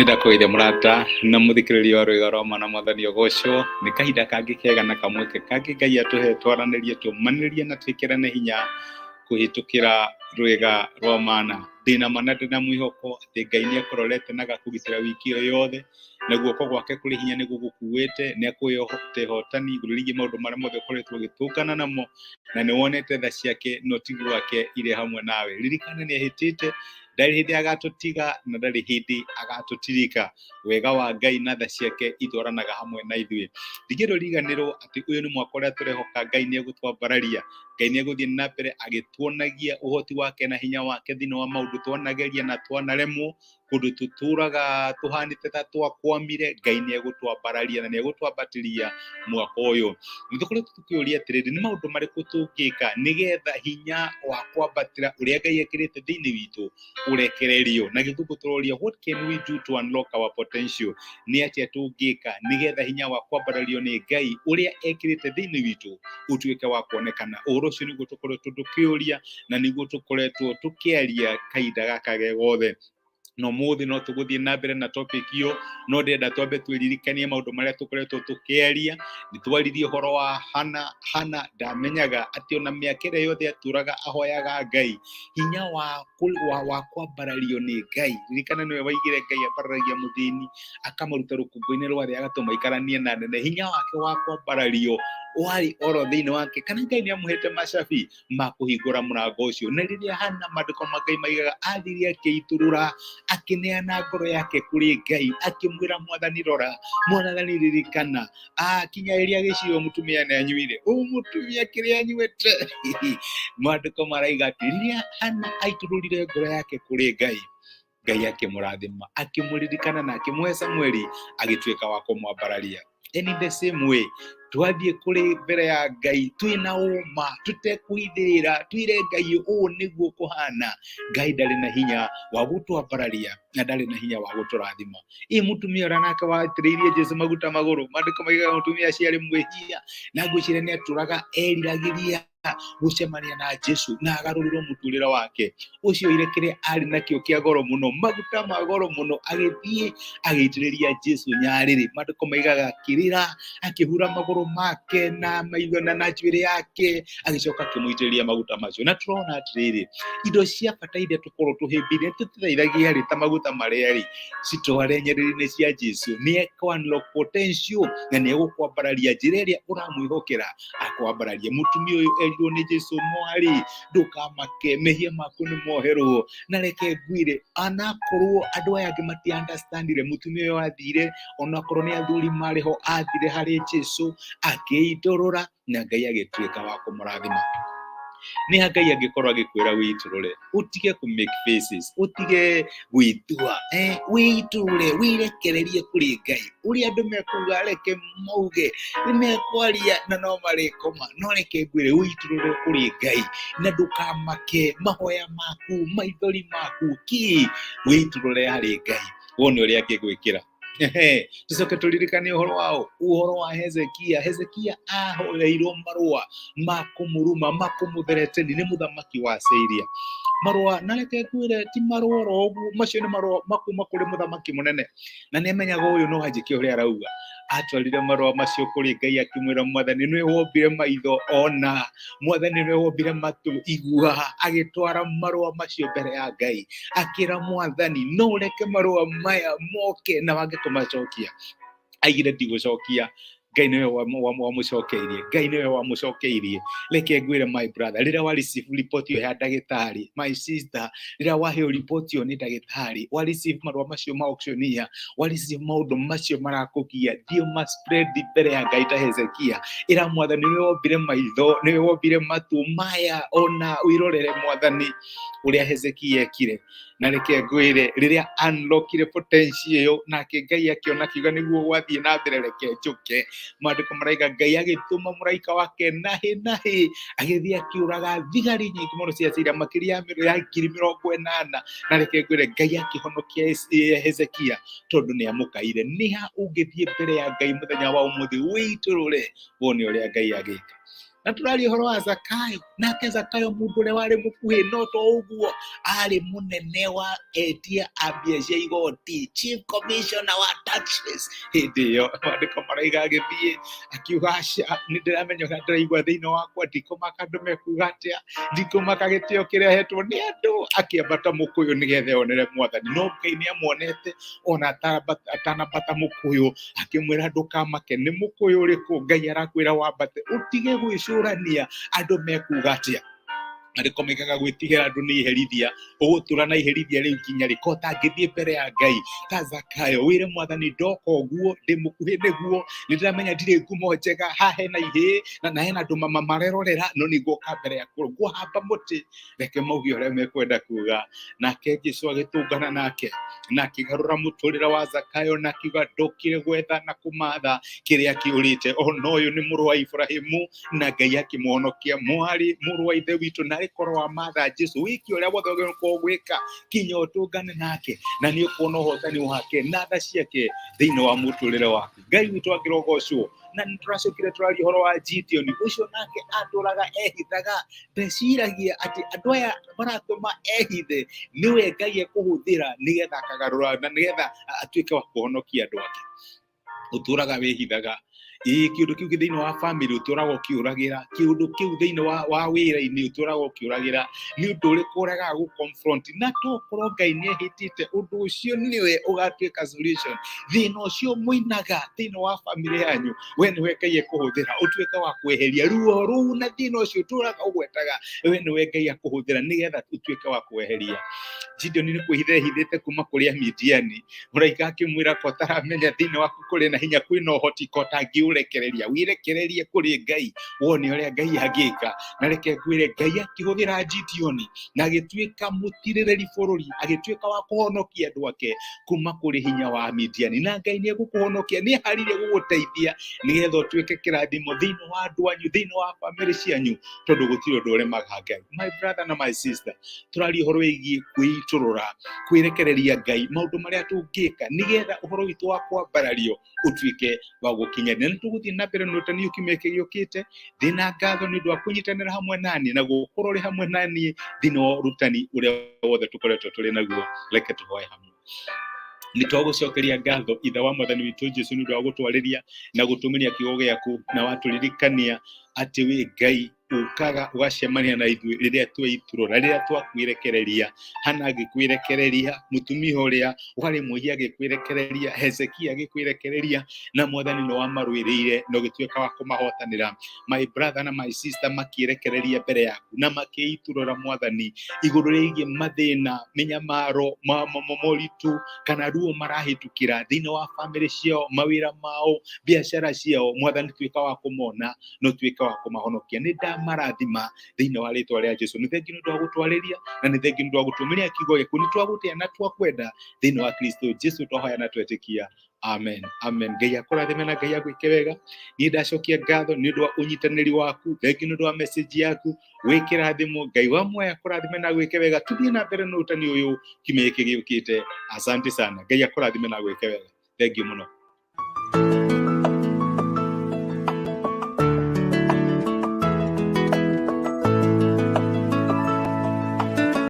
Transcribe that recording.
Nĩ ndakũgeithia mũrata na mũthikĩrĩria wa rwĩga rwa mana mwathani ũgocwo nĩ kahinda kangĩ kega na kamweke kangĩ Ngai atũhe twaranĩrie tũmanĩrie na twĩkĩrane hinya kũhĩtũkĩra rwĩga rwa mana. Ndĩna ma na ndĩna mwĩhoko atĩ Ngai nĩ akũrorete na agakũgitĩra wiki ĩyo yothe na guoko gwake kũrĩ hinya nĩ gũgũkuĩte, nĩ akũhete ũhotani igũrũ rĩgiĩ maũndũ marĩa mothe ũkoretwo ũgĩtũngana namo na nĩ wonete tha ciake na ũtigi wake irĩ hamwe nawe. Ririkana nĩ ahĩtĩte ndarĩ hĩndĩ agatũtiga na ndarĩ hĩndĩ agatũtirika. Wega wa Ngai na tha ciake itwaranaga hamwe na ithuĩ. Ndingĩenda ũriganĩrwo atĩ ũyũ nĩ mwaka ũrĩa tũrehoka Ngai nĩ egũtwambararia. Ngai nĩ egũthiĩ na mbere agĩtuonagia ũhoti wake na hinya wake thĩinĩ wa maũndũ twanageria na twanaremwo, kũndũ tũtũraga tũhanĩte ta twakwamire, Ngai nĩ egũtwambararia na nĩ egũtwambatĩria mwaka ũyũ. Nĩ tũkoretwo tũkĩũria atĩrĩrĩ, nĩ maũndũ marĩkũ tũngĩka nĩgetha hinya wa kwambatĩra ũrĩa Ngai ekĩrĩte thĩinĩ witũ ũrekererio? Na gĩthũngũ tũroria, what can we do to unlock our potential? Nĩ atĩa tũngĩka nĩgetha hinya wa kwambarario nĩ Ngai ũrĩa ekĩrĩte thĩinĩ witũ ũtuĩke wa kuonekana? Ũhoro ũcio nĩguo tũkoretwo tũkĩũria na nĩguo tũkoretwo tũkĩaria kahinda gaka ge gothe. Na ũmũthĩ no tũgũthiĩ na mbere na topic ĩyo, no ndĩrenda twambe twĩririkanie maũndũ marĩa tũkoretwo tũkĩaria. Nĩ twaririe ũhoro wa Hana. Hana ndamenyaga atĩ ona mĩaka ĩrĩa yothe atũraga ahoyaga Ngai hinya wa kwambarario nĩ Ngai. Ririkana nĩwe waigire Ngai ambararagia mũthĩni akamaruta rũkũngũ-inĩ rwa thĩ agatũma aikaranie na nene. Hinya wake wa kwambarario warĩ oro thĩinĩ wake, kana Ngai nĩ amũhete macabi ma kũhingũra mũrango ũcio. Na rĩrĩa Hana, maandĩko ma Ngai maigaga, athire akĩitũrũra, akĩneana ngoro yake kũrĩ Ngai, akĩmwĩra Mwathani rora, Mwathani ririkana, akinya ĩrĩa gĩcigo mũtumia nĩ anyuire, ũyũ mũtumia kĩrĩa anyuĩte. Maandĩko maraiga atĩ rĩrĩa Hana aitũrũrire ngoro yake kũrĩ Ngai, Ngai akĩmũrathima, akĩmũririkana na akĩmũhe Samueli, agĩtuĩka wa kũmwambararia. And in the same way, twathiĩ kũrĩ mbere ya Ngai twĩna ũma, tũtekũhithĩrĩra, twĩre Ngai ũũ nĩguo kũhana. Ngai ndarĩ na hinya wa gũtwambararia na ndarĩ na hinya wa gũtũrathima. Ĩ mũtumia ũrĩa nake waitĩrĩirie Jesu maguta magũrũ, maandĩko maigaga mũtumia acio arĩ mwĩhia, na ngwĩciria nĩ atũraga eriragĩria gũcemania na Jesu na agarũrĩrwo mũtũrĩre wake. Ũcio oire kĩrĩa arĩ nakĩo kĩa goro mũno, maguta ma goro mũno, agĩthiĩ agĩitĩrĩria Jesu nyarĩrĩ. Maandĩko maigaga akĩrĩra, akĩhura magũrũ make na maitho na njuĩrĩ yake, agĩcoka akĩmũitĩrĩria maguta macio. Na tũrona atĩrĩrĩ, indo cia bata iria tũkorwo tũhĩmbĩirie tũtiteithagia rĩ ta maguta marĩa rĩ, citware nyarĩrĩ-inĩ cia Jesu, nĩ ekũ unlock potential na nĩ egũkwambararia njĩra ĩrĩa ũramwĩhokera akwambararia. Mũtumia ũyũ erirwo nĩ Jesu, mwarĩ ndũkamake, mehia maku nĩ moherwo. Na reke ngwĩre, anakorwo andũ aya angĩ mati understandire, mũtumia ũyũ athire, onakorwo nĩ athuri marĩ ho, athire harĩ Jesu akĩitũrũra na Ngai agĩtuĩka wa kũmũrathima. Nĩ ha Ngai angĩkorwo agĩkwĩra wĩitũrũre, ũtige kũ make faces, ũtige gwĩtua, wĩitũrũre, wĩrekererie kũrĩ Ngai. Ũrĩa andũ mekuga reke mauge, nĩ mekwaria na no marĩkoma, no reke ngwĩre wĩitũrũre kũrĩ Ngai na ndũkamake mahoya maku, maithori maku, kĩ wĩitũrũre harĩ Ngai, wone ũrĩa angĩgwĩkĩra. Tucoke tũririkane ũhoro wa ũhoro wa Hezekia. Hezekia ahoreirwo marũa ma kũmũruma, ma kũmũthereteni nĩ mũthamaki wa Syria. Marũa, na reke ngwĩre ti marũa oro ũguo, macio nĩ marũa makuma kũrĩ mũthamaki mũnene, na nĩ amenyaga ũyũ no anjĩke ũrĩa arauga. Atwarire marũa macio kũrĩ Ngai akĩmwĩra, Mwathani nĩwe wombire maitho ona, Mwathani nĩwe wombire matũ igua. Agĩtwara marũa macio mbere ya Ngai, akĩra Mwathani, no ũreke marũa maya moke na wange kũmacokia. Aigire ndigũcokia, Ngai nĩwe wamũcokeirie, Ngai nĩwe wamũcokeirie. Reke ngwĩre my brother, rĩrĩa wa receive report ĩyo ya ndagĩtarĩ, my sister, rĩrĩa waheo report ĩyo nĩ ndagĩtarĩ, wa receive marũa macio ma auctioneer, wa receive maũndũ macio marakũgia, thiĩ ma spread mbere ya Ngai ta Hezekia. Ĩra Mwathani nĩwe wombire maitho, nĩwe wombire matũ maya, ona wĩrorere Mwathani ũrĩa Hezekia ekire. Na reke ngwĩre, rĩrĩa unlockire potential ĩyo, nake Ngai akĩona akiuga nĩguo gwathiĩ na mbere, reke njũke. Maandĩko maraiga Ngai agĩtũma mũraika wake nahi nahi, agĩthiĩ akĩũraga thigari nyingĩ mũno cia Syria, makĩria ya 80,000. Na reke ngwĩre, Ngai akĩhonokia Hezekia tondũ nĩ amũkaire. Nĩ ha ũngĩthiĩ mbere ya Ngai mũthenya wa ũmũthĩ wĩitũrũre wone ũrĩa Ngai agĩka? Na tũraria ũhoro wa Zakayo, nake Zakayo mũndũ ũrĩa warĩ mũkuhĩ no to ũguo, arĩ mũnene wa etia a mbia cia igoti, chief commissioner wa taxes. Hĩndĩ ĩyo maandĩko maraiga agĩthiĩ akiuga, aca, nĩ ndĩramenya ũrĩa ndĩraigua thĩinĩ wakwa, ndikũmaka andũ mekuga atĩa, ndikũmaka gĩtĩo kĩrĩa hetwo nĩ andũ. Akĩambata mũkũyũ nĩgetha onere Mwathani, no Ngai nĩ amuonete ona atanambata mũkũyũ, akĩmwĩra ndũkamake, nĩ mũkũyũ ũrĩkũ Ngai arakwĩra wambate, ũtige gwĩcũrania andũ mekuga atĩa. Marĩko mekaga gwĩtigĩra andũ nĩ iherithia, ũgũtũra na iherithia rĩu nginya rĩ? Ko ũtangĩthiĩ mbere ya Ngai ta Zakayo, wĩre Mwathani ndoka ũguo, ndĩ mũkuhĩ nĩguo, nĩ ndĩramenya ndirĩ ngumo njega, haha hena ihĩĩ na hena andũ marerorera, no nĩ ngũka mbere yaku, ngũhamba mũtĩ, reke mauge ũrĩa mekwenda kuga. Nake Jesu agĩtũngana nake na akĩgarũra mũtũrĩre wa Zakayo na akiuga ndokire gwetha na kũmatha kĩrĩa kĩũrĩte, ona ũyũ nĩ mũrũ wa Ibrahimu, na Ngai akĩmũhonokia. Mwarĩ mũrũ wa ithe witũ, narĩ korwo wa matha Jesu, wĩke ũrĩa wothe ũgĩkorwo gwĩka kinya ũtũngane nake, na nĩ ũkuona ũhotani wake na tha ciake thĩinĩ wa mũtũrĩre waku. Ngai witũ angĩrogocwo. Na nĩ tũracokire tũraria ũhoro wa Gideon, ũcio nake atũraga ehithaga, ndeciragia atĩ andũ aya maratũma ehithe nĩwe Ngai ekũhũthĩra nĩgetha akagarũra na nĩgetha atuĩke wa kũhonokia andũ ake. Ũtũraga wĩhithaga, ĩĩ kĩũndũ kĩu thĩinĩ wa family ũtũraga ũkĩũragĩra, kĩũndũ kĩu thĩinĩ wa wĩra-inĩ ũtũraga ũkĩũragĩra, nĩ ũndũ ũrĩkũ ũregaga gũ confront, na tokorwo Ngai nĩ ehĩtĩte ũndũ ũcio nĩwe ũgatuĩka solution. Thĩna ũcio mũinaga thĩinĩ wa family yanyu, we nĩwe Ngai ekũhũthĩra ũtuĩke wa kweheria ruo rũu na thĩna ũcio ũtũraga ũgwetaga, we nĩwe Ngai akũhũthĩra nĩgetha ũtuĩke wa kweheria. Gideon nĩ kwĩhitha ehithĩte kuma kũrĩ Amidiani, mũraika akĩmwĩra ko ũtaramenya thĩinĩ waku kũrĩ na hinya, kwĩna ũhoti, ko ũtangĩũrekereria, wĩrekererie kũrĩ Ngai wone ũrĩa Ngai angĩka. Na reke ngwĩre, Ngai akĩhũthĩra Gideon na agĩtuĩka mũtirĩrĩri bũrũri, agĩtuĩka wa kũhonokia andũ ake kuma kũrĩ hinya wa Amidiani. Na Ngai nĩ egũkũhonokia, nĩ eharĩirie gũgũteithia nĩgetha ũtuĩke kĩrathimo thĩinĩ wa andũ anyu, thĩinĩ wa bamĩrĩ cianyu, tondũ gũtirĩ ũndũ ũremaga Ngai. My brother na my sister, tũraria ũhoro wĩgiĩ kwĩitũrũra, kwĩrekereria Ngai maũndũ marĩa tũngĩka nĩgetha ũhoro witũ wa kwambarario ũtuĩke wa gũkinyanĩra. Nĩ tũgũthiĩ na mbere na ũrutani ũyũ kiumia gĩkĩ gĩũkĩte. Ndĩna ngatho nĩ ũndũ wa kũnyitanĩra hamwe naniĩ na gũkorwo ũrĩ hamwe naniĩ thĩinĩ wa ũrutani ũrĩa wothe tũkoretwo tũrĩ naguo. Reke tũhoe hamwe. Nĩ twagũcokeria ngatho ithe wa Mwathani witũ Jesu nĩ ũndũ wa gũtwarĩria na gũtũmĩria kiugo gĩaku, na watũririkania atĩ wĩ Ngai ũkaga ũgacemania na ithuĩ rĩrĩa tweitũrũra, rĩrĩa twakwĩrekereria. Hana agĩkwĩrekereria, mũtumia ũrĩa warĩ mwĩhia agĩkwĩrekereria, Hezekia agĩkwĩrekereria, na Mwathani nĩ wamarũĩrĩire na ũgĩtuĩka wa kũmahotanĩra. My brother na my sister makĩrekereria mbere yaku na makĩitũrũra Mwathani igũrũ rĩgiĩ mathĩna, mĩnyamaro, moritũ kana ruo marahĩtũkĩra thĩinĩ wa bamĩrĩ ciao, mawĩra mao, biacara ciao. Mwathani tuĩka wa kũmona na ũtuĩke wa kũmahonokia. Nĩ ndamarathima thĩinĩ wa rĩtwa rĩa Jesu. Nĩ thengiũ nĩ ũndũ wa gũtwarĩria na nĩ thengiũ nĩ ũndũ wa gũtũmĩria kiugo gĩaku. Nĩ twagũtĩa na twakwenda thĩinĩ wa Kristo Jesu twahoya na twetĩkia. Amen. Amen. Ngai akũrathime na Ngai agwĩke wega. Niĩ ndacokia ngatho nĩ ũndũ wa ũnyitanĩri waku, thengiũ nĩ ũndũ wa message yaku. Wĩ kĩrathimo, Ngai wa muoyo akũrathime na agwĩke wega. Tũthiĩ na mbere na ũrutani ũyũ kiumia gĩkĩ gĩũkĩte. Asante sana. Ngai akũrathime na agwĩke wega. Thengiũ mũno.